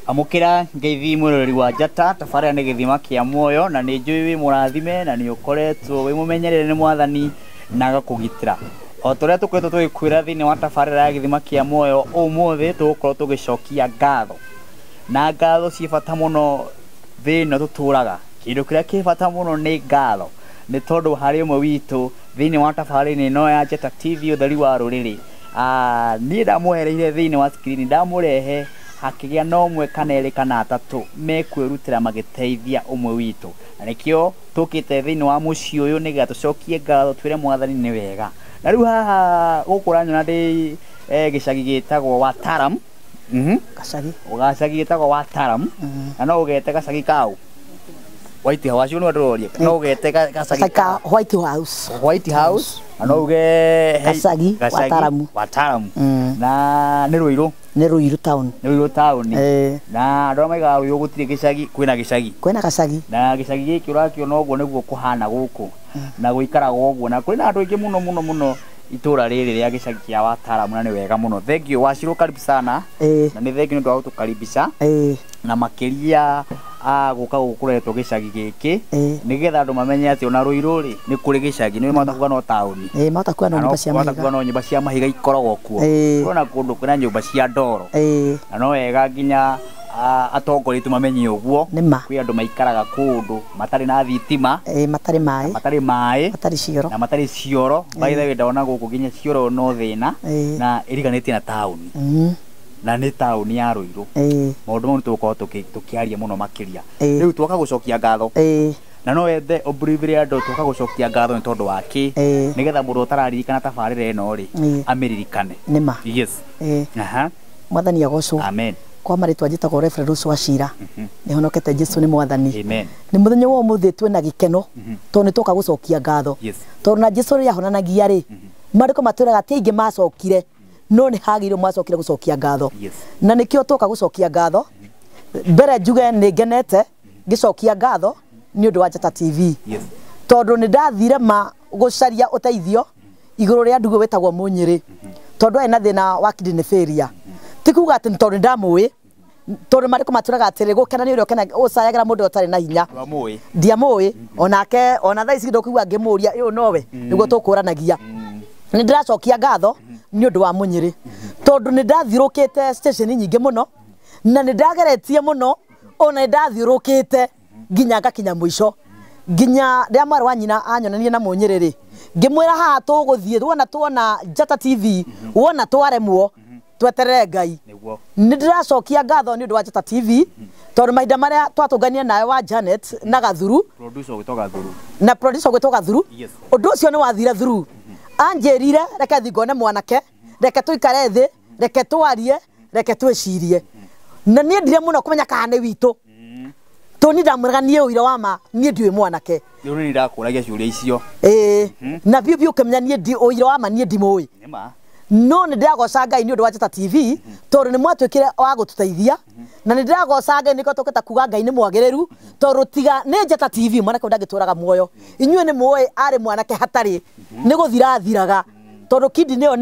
Amũkĩra ngeithi mwĩroreri wa Njata, tabarĩra nĩ gĩthima kĩa muoyo, na nĩ njũĩ wĩ mũrathime na nĩ ũkoretwo wĩ mũmenyerere nĩ mwathani na agakũgitĩra. O ta ũrĩa tũkoretwo tũgĩkwĩra thĩinĩ wa tabarĩra ya gĩthima kĩa muoyo, ũmũthĩ tũgũkorwo tũgĩcokia ngatho. Na ngatho ciĩ bata mũno thĩ ĩno tũtũraga. Kĩndũ kĩrĩa kĩ bata mũno nĩ ngatho, nĩ tondũ harĩ ũmwe witũ thĩinĩ wa tabarĩra ĩno ya Njata TV ũtheri wa rũrĩrĩ. Niĩ ndamwehereire thĩinĩ wa screen, ndamũrehe hakĩgĩa na ũmwe kana erĩ kana atatũ mekwĩrutĩra magĩteithia ũmwe witũ. Na nĩkĩo tũkĩte thĩinĩ wa mũciĩ ũyũ nĩgetha tũcokie ngatho twĩre mwathani nĩ wega. Na rĩu haha gũkũ ũranyona ndĩ gĩcagi gĩtagwo Wataram. Gacagi. Gacagi gĩtagwo Wataram. Na no ũgete gacagi kau White House, acio nĩwe ndĩroria. No ũgete gacagi ka White House. White House. Na no uge Gacagi Wataram. Wataram. Na nĩ Ruiru. Nĩ Ruiru town. Nĩ Ruiru town. Na andũ arĩa maigaga Ruiru gũtirĩ gĩcagi, kwĩna gĩcagi. Kwĩna gacagi. Na gĩcagi gĩkĩ ũrakĩona ũguo nĩguo kũhana gũkũ. Na gũikaraga ũguo. Na kwĩna andũ aingĩ mũno mũno mũno itũra rĩrĩ rĩa gĩcagi kĩa Wataram, na nĩ wega mũno. Thank you Wacirũ, karibu sana. Na nĩ thank you nĩ ũndũ wa gũtũkaribisha. Na makĩria gũka gũkũ kũretwo gĩcagi gĩkĩ nĩgetha andũ mamenye atĩ ona Ruiru rĩ nĩ kũrĩ gĩcagi. Nĩ mahota kuga no taũni. Mahota kuga no nyũmba cia mahiga. Mahota kuga no nyũmba cia mahiga ikoragwo kuo. Kwĩna kũndũ kwĩna nyũmba cia ndoro. Na no wega nginya atongoria aitũ mamenye ũguo. Kwĩ andũ maikaraga kũndũ matarĩ na thitima, matarĩ maĩ, matarĩ maĩ, matarĩ cioro, na matarĩ cioro. By the way, ndona gũkũ nginya cioro no thĩna, na ĩriganĩtie na taũni. Na nĩ taũni ya Ruiru. Maũndũ mau nĩtũgũkorwo tũkĩaria mũno makĩria. Rĩu twoka gũcokia ngatho. Na no wende ũbriefe andũ twoka gũcokia ngatho nĩ tondũ wa kĩ, nĩgetha mũndũ ũtararirikana tabarĩra ĩno rĩ amĩririkane. Nĩma. Yes. Mwathani agocwo. Amen. Kwa marĩtwa njĩtagwo Reverend Rose Wachira. Nĩhonokete Jesu nĩ mwathani. Amen. Nĩ mũthenya wa ũmũthĩ twĩna gĩkeno tondũ nĩtwoka gũcokia ngatho. Tondũ na Jesu rĩrĩa ahonanagia rĩ, maandĩko matwĩraga ti aingĩ macokire, no nĩ hagĩrĩirwo macokire gũcokia ngatho. Na nĩkĩo twoka gũcokia ngatho. Mbere njuge nĩ ngenete ngĩcokia ngatho nĩ ũndũ wa Njata TV. Tondũ nĩ ndathire ma gũcaria ũteithio igũrũ rĩa ndugu wĩtagwo Mũnyĩrĩ. Tondũ arĩ na thĩna wa kidney failure. Ti kuga atĩ tondũ ndamũĩ, tondũ maandĩko matwĩraga atĩrĩ gũkena nĩ ũrĩa ũkena ũcayagĩra mũndũ ũtarĩ na hinya. Ndwamũĩ. Ndiamũĩ, onake ona thaa ici ndũkũigua ngĩmũria ĩũ nowe, nĩguo tũkũranagia. Nĩ ndĩracokia ngatho nĩ ũndũ wa Mũnyĩrĩ. Tondũ nĩ ndathiũrũkĩte station nyingĩ mũno, na nĩ ndageretie mũno, ona nĩ ndathiũrũkĩte nginya ngakinya mũico. Nginya rĩrĩa mwarĩ wa nyina anyonanie na Mũnyĩrĩ rĩ, ngĩmwĩra haha tũgũthiĩ, wona tuona Njata TV, wona twaremwo, tweterere Ngai. Nĩ ndĩracokia ngatho nĩ ũndũ wa Njata TV, tondũ mahinda marĩa twatũngania nawe wa Janet na Gathuru, producer ũgĩtwo Gathuru, na producer ũgĩtwo Gathuru, ũndũ ũcio nĩ wathire through. Anjĩrire reke thiĩ ngone mwanake, reke tũikare thĩ, reke twarie, reke twĩcirie. Na niĩ ndire mũno kũmenya kana nĩ witũ. Tondũ niĩ ndamwĩraga niĩ ũira wa ma, niĩ ndiũĩ mwanake. Rĩu nĩ ndakũragia ciũria icio. Na biũ biũ ũkĩmenya niĩ ndi ũira wa ma, niĩ ndimũĩ. Nĩma. No nĩ ndĩragoca Ngai nĩ ũndũ wa Njata TV, tondũ nĩ mwatuĩkire wa gũtũteithia. Na nĩ ndĩragoca Ngai nĩkĩo tũkĩte kuga Ngai nĩ mwagĩrĩru, tondũ tiga nĩ Njata TV mwanake ũyũ ndangĩtũraga muoyo. Inyuĩ nĩ mũĩ arĩ mwanake hatarĩ, nĩ gũthira athiraga. Tondũ kidney ĩyo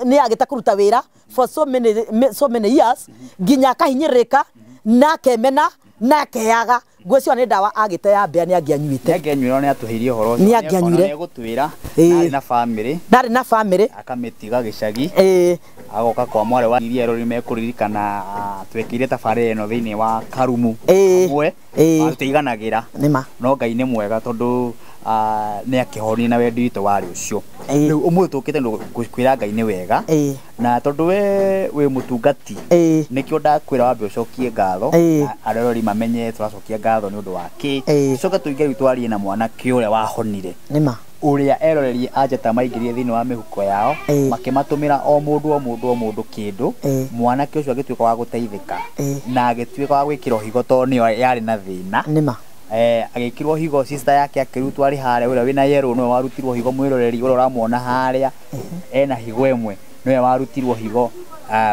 nĩ yagĩte kũruta wĩra for so many, so many years, nginya akahinyĩrĩrĩka, na akemena, na akeyaga. Ngwĩciria nĩ ndawa agĩte ya mbĩa nĩ angĩanyuĩte. Nĩ angĩanyuire, nĩ atũheirie ũhoro ũcio. Nĩ angĩanyuire. Nĩ egũtwĩra. Ndarĩ na family. Ndarĩ na family. Akamĩtiga gĩcagi. Agoka kwa mwarĩ wa iria rĩu mekũririkana twekĩire tabarĩra ĩno thĩinĩ wa Karumu. Hamwe. Tũiganagĩra. Nĩma. No Ngai nĩ mwega tondũ nĩ akĩhonia na wendi witũ warĩ ũcio. Rĩu ũmũthĩ tũkĩte kwĩra Ngai nĩ wega. Na tondũ we wĩ mũtungati, nĩkĩo ndakwĩra wambe ũcokie ngatho, arorori mamenye tũracokia ngatho nĩ ũndũ wa kĩ. Tũcoke tũingĩ rĩu twarie na mwanake ũrĩa wahonire. Nĩma. Ũrĩa eroreri a Njata maingĩrire thĩinĩ wa mĩhuko yao, makĩmatũmĩra o mũndũ o mũndũ o mũndũ kĩndũ. Mwanake ũcio agĩtuĩka wa gũteithĩka. Na agĩtuĩka wa gwĩkĩrwo higo tondũ nĩyo yarĩ na thĩna. Nĩma. Agĩkĩrwo higo, sister yake akĩrutwo arĩ harĩa, ũrĩa wĩna yellow nĩwe warutirwo higo, mwĩroreri ũrĩa ũramuona harĩa ena higo ĩmwe nĩwe warutirwo higo,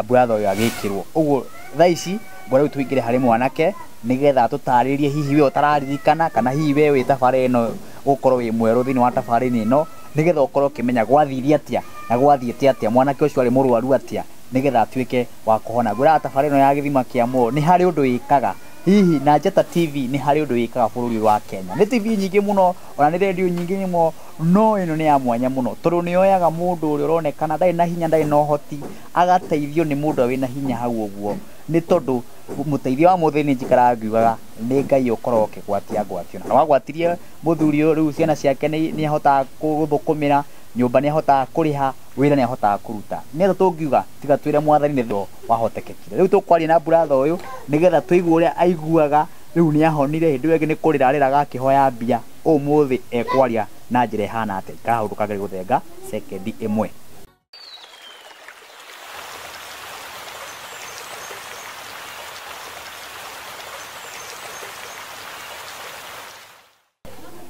brother ũyũ agĩkĩrwo. Ũguo thaa ici ngwenda rĩu tũingĩre harĩ mwanake nĩgetha tũtarĩrie hihi we ũtararirikana kana hihi we wĩ tabarĩra ĩno ũkorwo wĩ mwerũ thĩinĩ wa tabarĩra ĩno, nĩgetha ũkorwo ũkĩmenya gwathirie atĩa na gwathiĩte atĩa, mwanake ũcio arĩ mũrwaru atĩa, Nĩgetha atuĩke wa kũhona. Ngwĩraga tabarĩra ĩno ya gĩthima kĩa muoyo nĩ harĩ ũndũ ĩkaga. Hihi na Njata TV nĩ harĩ ũndũ ĩkaga bũrũri wa Kenya. Nĩ TV nyingĩ mũno, ona nĩ redio nyingĩ mũno, no ĩno nĩ ya mwanya mũno tondũ nĩ yoyaga mũndũ ũrĩa ũronekana ndarĩ na hinya, ndarĩ na ũhoti, agateithio nĩ mũndũ ũrĩa wĩna hinya hau ũguo. Nĩ tondũ mũteithio wa mũthĩni njikaraga ngiugaga nĩ Ngai ũkoragwo ũkĩgwatia ngwatio. Na wagwatirie mũthuri ũyũ, rĩu ciana ciake nĩ ahotaga gũthũkũmĩra, nyũmba nĩ ahotaga kũrĩha, wĩra nĩ ahotaga kũruta. Nĩ atĩa tũngiuga tiga twĩre mwathani nĩ wahotekekire. Rĩu tũkwaria na brother ũyũ nĩgetha tũigue ũrĩa aiguaga. Rĩu nĩ ahonire, hĩndĩ ĩyo ĩngĩ nĩ kũrĩra arĩraga akĩhoya mbia. Ũmũthĩ ekwaria na njĩra ĩhana atĩa? Ikara hau ndũkage gũthenga sekendi ĩmwe.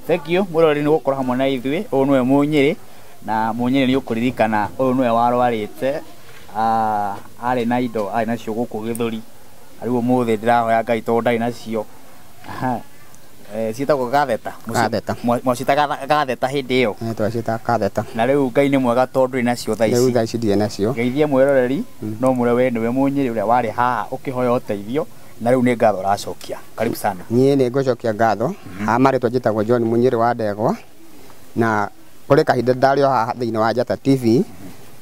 Thank you mwĩroreri nĩ gũkorwo hamwe na ithuĩ. Ũyũ nĩwe Mũnyĩrĩ, na Mũnyĩrĩ nĩ ũkũririkana ũyũ nĩwe warwarĩte, arĩ na indo arĩ nacio gũkũ gĩthũri. Rĩu ũmũthĩ ndĩrahoya Ngai tondũ ndarĩ nacio. Ciĩtagwo gatheta. Gatheta. Mwacitaga gatheta hĩndĩ ĩyo. Twaciĩtaga katheta. Na rĩu Ngai nĩ mwega tondũ ndũrĩ nacio thaa ici. Rĩu thaa ici ndirĩ nacio. Geithie mwĩroreri, no mwĩre we nĩwe Mũnyĩrĩ ũrĩa warĩ haha ũkĩhoya ũteithio, na rĩu nĩ ngatho ũracokia. Karibu sana. Niĩ nĩ ngũcokia ngatho. Haha marĩtwa njĩtagwo John Mũnyĩrĩ wa Ndegwa, na kũrĩ kahinda ndarĩ o haha thĩinĩ wa Njata TV,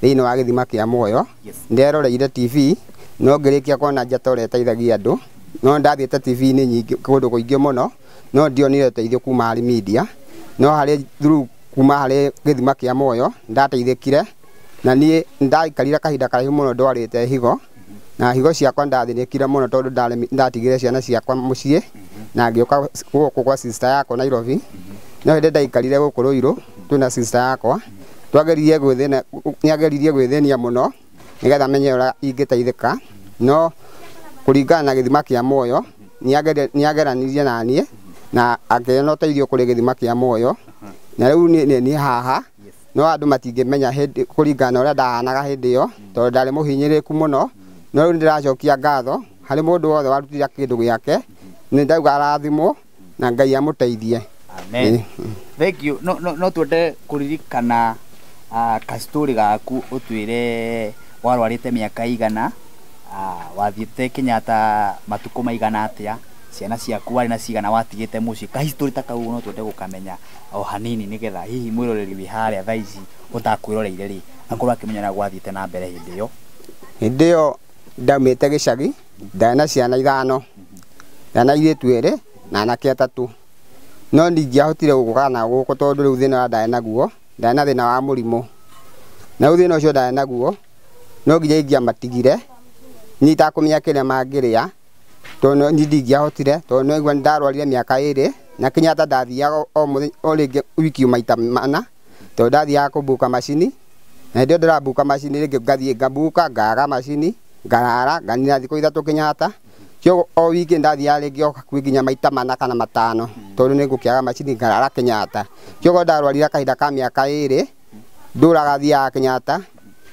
thĩinĩ wa gĩthima kĩa muoyo. Nderoreire TV, no ngĩrĩkia kuona Njata ũrĩa ĩteithagia andũ. No ndathiĩte TV-inĩ nyingĩ kũndũ kũingĩ mũno, no ndionire ũteithio kuma harĩ media, no harĩ through kuma harĩ gĩthima kĩa muoyo ndateithĩkire. Na niĩ ndaikarire kahinda karaihu mũno ndwarĩte higo, na higo ciakwa ndathĩnĩkire mũno tondũ ndatigire ciana ciakwa mũciĩ na ngĩũka gũkũ gwa sister yakwa Nairobi. No hĩndĩ ndaikarire gũkũ Ruiru twĩna sister yakwa, twageririe gwĩthĩna, nĩageririe gwĩthĩnia mũno nĩgetha menye ũrĩa ingĩteithĩka, no kũringana na gĩthima kĩa muoyo nĩageranirie na niĩ na akĩona ũteithio kũrĩ gĩthima kĩa muoyo. Na rĩu nĩ haha, no andũ matingĩmenya hĩndĩ kũringana na ũrĩa ndahanaga hĩndĩ ĩyo tondũ ndarĩ mũhinyĩrĩrĩku mũno. No rĩu nĩndĩracokia ngatho harĩ mũndũ wothe warutire kĩndũ gĩake, nĩ ndauga arathimwo na Ngai amũteithie. Amen. Thank you. No twende kũririkana kastori gaku, ũtwĩre warwarĩte mĩaka igana, wathiĩte Kenyatta matukũ maigana atĩa, ciana ciaku warĩ na cigana watigĩte mũciĩ. Kahistori ta kau no twende gũkamenya o hanini nĩgetha hihi mwĩroreri wĩ harĩa thaa ici ũtakwĩroreire rĩ akorwo akĩmenya ũrĩa gwathiĩte na mbere hĩndĩ ĩyo. Hĩndĩ ĩyo ndaumĩte gĩcagi, ndarĩ na ciana ithano, ndarĩ na airĩtu erĩ na anake atatũ. No ndingĩahotire gũka na gũkũ tondũ rĩu thĩna ũrĩa ndarĩ naguo, ndarĩ na thĩna wa mũrimũ. Na rĩu thĩna ũcio ndarĩ naguo, no nginya ingĩamatigire, niĩ itakũmenya kĩrĩa mangĩrĩa, tondũ niĩ ndingĩahotire, tondũ no igua nĩndarwarire mĩaka ĩrĩ, na Kenyatta ndathiaga o mũthenya, o rĩngĩ wiki maita mana, tondũ ndathiaga kũmbuka macini, na hĩndĩ ĩyo ndĩrambuka macini rĩngĩ ngathiĩ ngambuka, ngaga macini, ngarara, nganina thikũ ithatũ Kenyatta. Kĩoguo o wiki ndathiaga rĩngĩ o hakuhĩ nginya maita mana kana matano, tondũ nĩ ngũkĩaga macini ngarara Kenyatta. Kĩoguo ndarwarire kahinda ka mĩaka ĩrĩ, ndũraga thiaga Kenyatta,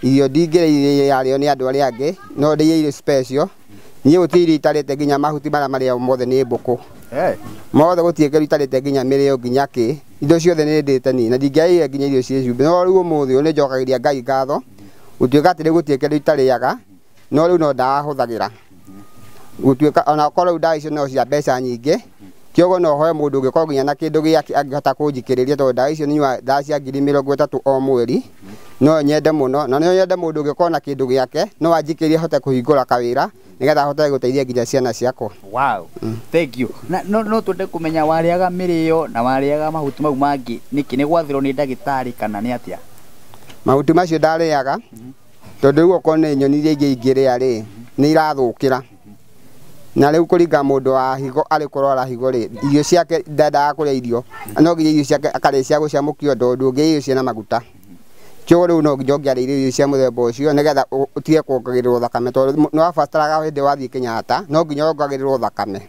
irio ndingĩrĩire yarĩo nĩ andũ arĩa angĩ, no ndĩie irio special. Niĩ gũtirĩ irio itarĩte nginya mahuti marĩa marĩagwo mothe nĩ mbũkũ. Mothe gũtirĩ kĩndũ itarĩte nginya mĩrĩo nginya kĩ, indo ciothe nĩ ndĩte niĩ, na ndingĩarĩire nginya irio ciĩ cumbĩ. No rĩu ũmũthĩ ũyũ nĩ njokagĩria Ngai ngatho, gũtuĩka atĩ rĩu gũtirĩ kĩndũ itarĩaga, no rĩu no ndawa hũthagĩra. Gũtuĩka ona okorwo rĩu ndawa icio no cia mbeca nyingĩ, kĩoguo no hoe mũndũ ũngĩkorwo nginya na kĩndũ gĩake angĩhota kũnjikĩrĩria, tondũ ndawa icio nyuaga ndawa cia 30,000 o mweri. No nyende mũno, na no nyende mũndũ ũngĩkorwo na kĩndũ gĩake, no anjikĩrĩrie hote kũhingũra kawĩra nĩgetha hote gũteithia nginya ciana ciakwa. Wow. Thank you. Na no twende kũmenya warĩaga mĩrĩo na warĩaga mahuti mau mangĩ nĩkĩ? Nĩ gwathĩrwo nĩ ndagĩtarĩ kana nĩ atĩa? Mahuti macio ndarĩaga tondũ rĩu okorwo nĩ nyoni iria ingĩ ingĩrĩa rĩ, nĩ irathũkĩra. Na rĩu kũringana mũndũ wa higo arĩ kũrwara higo rĩ, irio ciake ndendaga kũrĩa irio, no nginya irio ciake akarĩa cia gũcamũkio tondũ ndũngĩrĩa irio ciĩna maguta. Kĩoguo rĩu no nginya ũngĩarĩire irio cia mũthemba ũcio nĩgetha ũtige kuongagĩrĩrwo thakame, tondũ nĩ wabataraga hĩndĩ wathiĩ Kenyatta no nginya wongagĩrĩrwo thakame.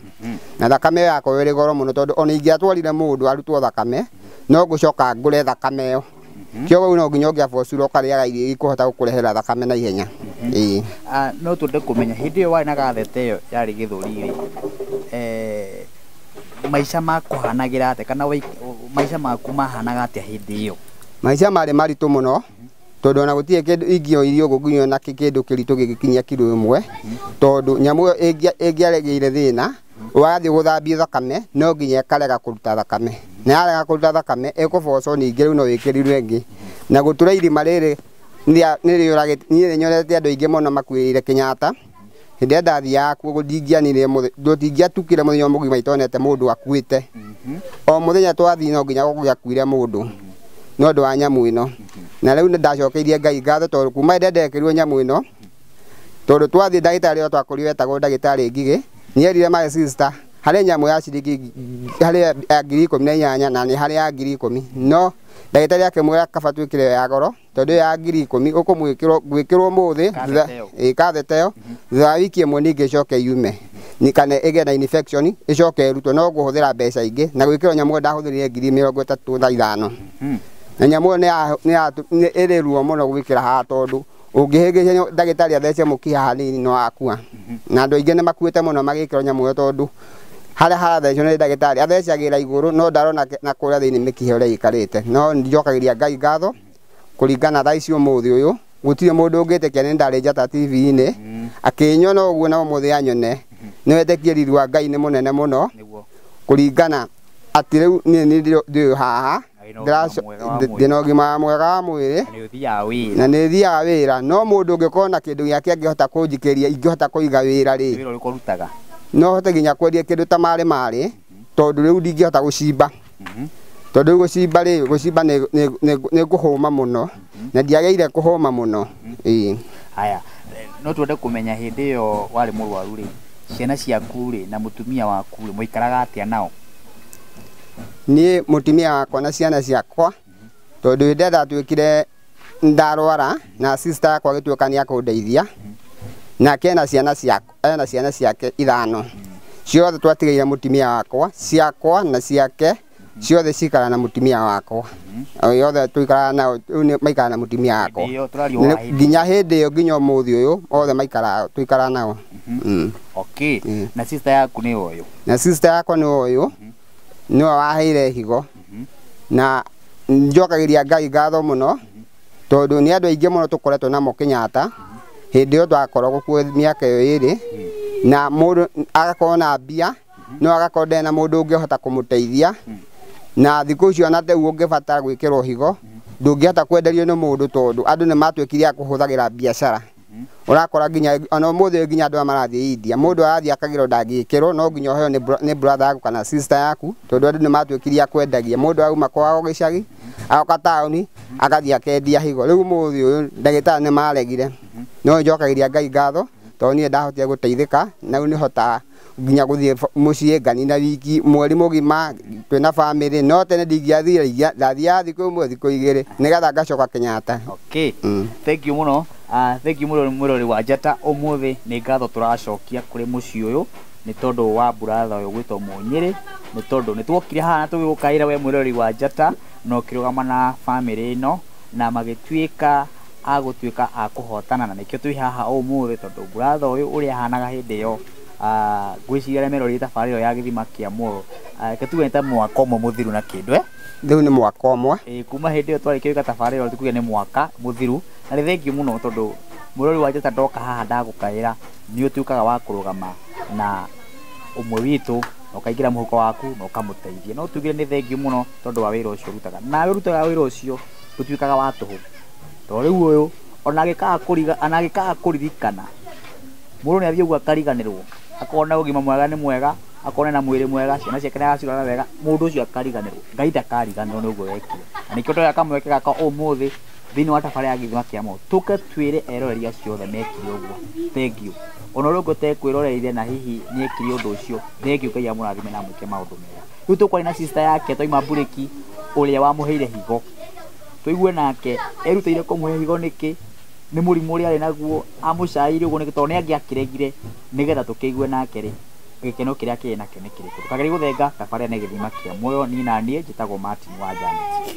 Na thakame ĩyo yakorwo ĩrĩ goro mũno, tondũ ona ingĩatwarire mũndũ arutwo thakame, no ngũcoka ngũre thakame ĩyo. Kĩoguo rĩu no nginya ũngĩabocirwo ũkarĩaga irio iria ikũhota gũkũrehera thakame na ihenya. Ĩĩ. No twende kũmenya hĩndĩ ĩyo warĩ na gathete ĩyo yarĩ gĩthũri rĩ, maica makũhanagĩra atĩa, kana maica maku mahanaga atĩa hĩndĩ ĩyo? Maica marĩ maritũ mũno, Tondũ ona gũtirĩ kĩndũ ingĩoirio ũguo nginya ona kĩndũ kĩritũ gĩgĩkinyia kiro 1 tondũ nyamũ ĩyo ĩngĩaregĩire thĩna wathiĩ gũthambio thakame no nginya ĩkarega kũruta thakame na yarega kũruta thakame ĩkũbocwo ningĩ rĩu no ĩkĩrirwo ĩngĩ na gũtura irima rĩrĩ nĩrĩũragĩte niĩ nĩnyonete andũ aingĩ mũno makuĩrĩire Kenyatta hĩndĩ ĩrĩa ndathiaga kuo ndingĩanire ndũtingĩatukire mũthenya mũgima itonete mũndũ akuĩte o mũthenya twathiĩ no nginya gũgĩakuire mũndũ nĩ ũndũ wa nyamũ ĩno na rĩu nĩndacokeirie Ngai ngatho tondũ kuma hĩndĩ ĩrĩa ndekĩrirwo nyamũ ĩno tondũ twathiĩ ndagĩtarĩ ũrĩa twakorirwo etagwo ndagĩtarĩ Ngigĩ nĩerire my sister harĩ nyamũ ya ciringi harĩ ya 18,000 na nĩ harĩ ya 10,000 no ndagĩtarĩ akĩmwĩra kaba twĩkĩre ya goro tondũ ya 10,000 ũkũmwĩkĩrwo gwĩkĩrwo mũthĩ kathete ĩyo thutha wa wiki ĩmwe ningĩ ĩcoke yume kana ĩgĩe na infection ĩcoke ĩrutwo no ngũhũthĩra mbeca ingĩ na gwĩkĩrwo nyamũ ĩyo ndahũthĩrire 35,000 na nyamũ ĩyo nĩ ĩrĩ ruo mũno gwĩkĩra haha tondũ ũngĩhĩngĩca ndagĩtarĩ athece mũkiha hanini no akua na andũ aingĩ nĩ makuĩte mũno magĩkĩrwo nyamũ ĩyo tondũ harĩa harathecwo nĩ ndagĩtarĩ athecagĩra igũrũ no ndarona na kũrĩa thĩinĩ mĩkiha ũrĩa ĩikarĩte no njokagĩria Ngai ngatho kũringana thaa ici ũmũthĩ ũyũ gũtirĩ mũndũ ũngĩtĩkia nĩ ndarĩ Njata TV-inĩ akĩnyona ũguo na ũmũthĩ anyone nĩ wetĩkie riri wa Ngai nĩ mũnene mũno kũringana atĩ rĩu niĩ ndĩ haha ndĩna ũgima mwega wa mwĩrĩ na nĩ thiaga wĩra no mũndũ ũngĩkorwo na kĩndũ gĩake angĩhota kũnjikĩria ingĩhota kũiga wĩra rĩ no hote nginya kwendia kĩndũ ta marĩ marĩ tondũ rĩu ndingĩhota gũcimba tondũ rĩu gũcimba rĩ gũcimba nĩ ngũhũma mũno na ndiagĩrĩire kũhũma mũno. Haya, no twende kũmenya hĩndĩ ĩyo warĩ mũrwaru rĩ ciana ciaku rĩ na mũtumia waku rĩ mũikaraga atĩa nao? Niĩ mũtumia wakwa na ciana ciakwa tondũ hĩndĩ ĩrĩa ndatuĩkire ndarwara na sister yakwa agĩtuĩka nĩ akũndeithia nake ena ciana ciake 5 ciothe twatigĩire mũtumia wakwa ciakwa na ciake ciothe cikara na mũtumia wakwa yothe tũikaraga nao rĩu maikara na mũtumia wakwa nginya hĩndĩ ĩyo nginya ũmũthĩ ũyũ othe maikaraga tũikaraga nao. Okay, na sister yaku nĩ ũyũ? Na sister yakwa nĩ ũyũ nĩwe waheire higo na njokagĩria Ngai ngatho mũno tondũ nĩ andũ aingĩ mũno tũkoretwo namo Kenyatta hĩndĩ ĩyo twakoragwo kuo mĩaka ĩyo ĩrĩ na mũndũ agakorwo na mbia no agakorwo ndarĩ na mũndũ ũngĩhota kũmũteithia na thikũ icio ona rĩu ũngĩbatara gwĩkĩrwo higo ndũngĩhota kwenderio nĩ mũndũ tondũ andũ nĩ matuĩkire a kũhũthagĩra biacara ũrakora nginya ona ũmũthĩ nginya andũ aya marathiĩ India mũndũ arathiĩ akagĩrwo ndangĩkĩrwo no nginya ũheo nĩ brother yaku kana sister yaku tondũ andũ nĩ matuĩkire a kwendagia mũndũ auma kwao gĩcagi agoka taũni agathiĩ akendia higo rĩu ũmũthĩ ũyũ ndagĩtarĩ nĩ maregire no njokagĩria Ngai ngatho tondũ niĩ ndahotire gũteithĩka na rĩu nĩhotaga nginya gũthiĩ mũciĩ nganina wiki mweri mũgima twĩna bamĩrĩ no tene ndingĩathire ndathiaga thikũ ĩmwe thikũ igĩrĩ nĩgetha ngacoka Kenyatta. Okay, thank you mũno. Thank you mũno mwĩrori wa Njata ũmũthĩ nĩ ngatho tũracokia kũrĩ mũciĩ ũyũ nĩ tondũ wa buratha ũyũ gwĩtwo Mũnyĩrĩ nĩ tondũ nĩ tuokire haha na tũgĩgũkaĩra we mwĩrori wa Njata na ũkĩrũgama na bamĩrĩ ĩno na magĩtuĩka a gũtuĩka a kũhotana na nĩkĩo twĩ haha ũmũthĩ tondũ buratha ũyũ ũrĩa ahanaga hĩndĩ ĩyo ngwĩciria arĩa meroreire tabarĩra ĩyo ya gĩthima kĩa muoyo reke tuge nĩ ta mwaka ũmwe mũthiru na kĩndũ rĩu nĩ mwaka ũmwe kuma hĩndĩ ĩyo twarĩkia gwĩka tabarĩra ĩyo tuge nĩ mwaka mũthiru na nĩ thengiũ mũno tondũ mwĩrori wa Njata ndoka haha ndagũkaĩra nĩ ũtuĩkaga wa kũrũgama na ũmwe witũ na ũkaingĩra mũhuko waku na ũkamũteithia no tugire nĩ thengiũ mũno tondũ wa wĩra ũcio ũrutaga nawe ũrutaga wĩra ũcio ndũtuĩkaga wa tũhũ tondũ rĩu ũyũ ona angĩkaga kũririkana mũndũ nĩ athiĩ ũguo akariganĩrwo akona ũgima mwega nĩ mwega akona na mwĩrĩ mwega ciana ciake nĩ aracirora wega mũndũ ũcio akariganĩrwo Ngai ndakariganĩrwo nĩ ũguo wekire na nĩkĩo tũroya kamweke gaka ũmũthĩ thĩinĩ wa tabarĩra ya gĩthima kĩa muoyo tũke twĩre eroreri acio othe mekire ũguo thengiũ ona ũrĩa ũngĩ ũtekwĩroreire na hihi nĩekire ũndũ ũcio thengiũ Ngai amũrathime na amwĩke maũndũ mega rĩu tũkwaria na sister yake twaima mburĩki ũrĩa wamũheire higo tũigue nake erutĩire kũmũhe higo nĩkĩ nĩ mũrimũ ũrĩa arĩ naguo amũcaĩire ũguo nĩkĩ tondũ nĩ angĩakĩregire nĩgetha tũkĩigue nake rĩ gĩkeno kĩrĩa kĩrĩ nakĩo nĩ kĩrĩkũ ndũkagerie gũthenga tabarĩra nĩ gĩthima kĩa muoyo niĩ na niĩ njĩtagwo Martin wa Janet.